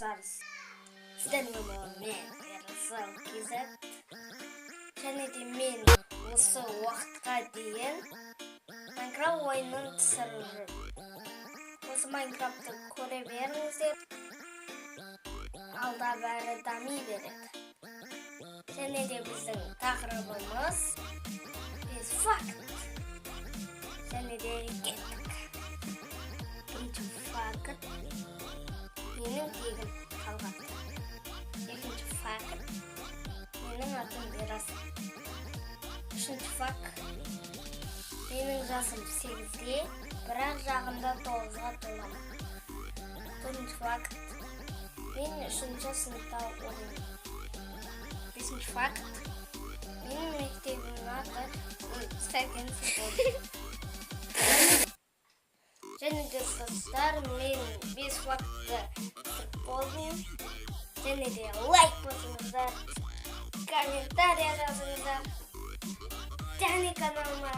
Достар, сіздермен мен, Ерасыл KZ. Және де мен осы уақытқа дейін Майнкрафт ойынын түсіріп жүрмін. Осы Майнкрафтты көре беріңіздер. Алда бәрі дами береді. Және де біздің тақырыбымыз 5 факт. Және де кеттік. Бірінші факт: менің тегім Талғат. Екінші факт: менің атым Ерасыл. Үшінші факт: менің жасым 8-де, бірақ жақында 9-ға толамын. Төртінші факт: мен үшінші сыныпта оқимын. Бесінші факт: менің мектебімнің аты. Ой, сәлден болды. Және де, достар, мен бес фактты түсіріп болдым. Және де лайк басыңыздар, комментарий жазыңыздар және каналыма.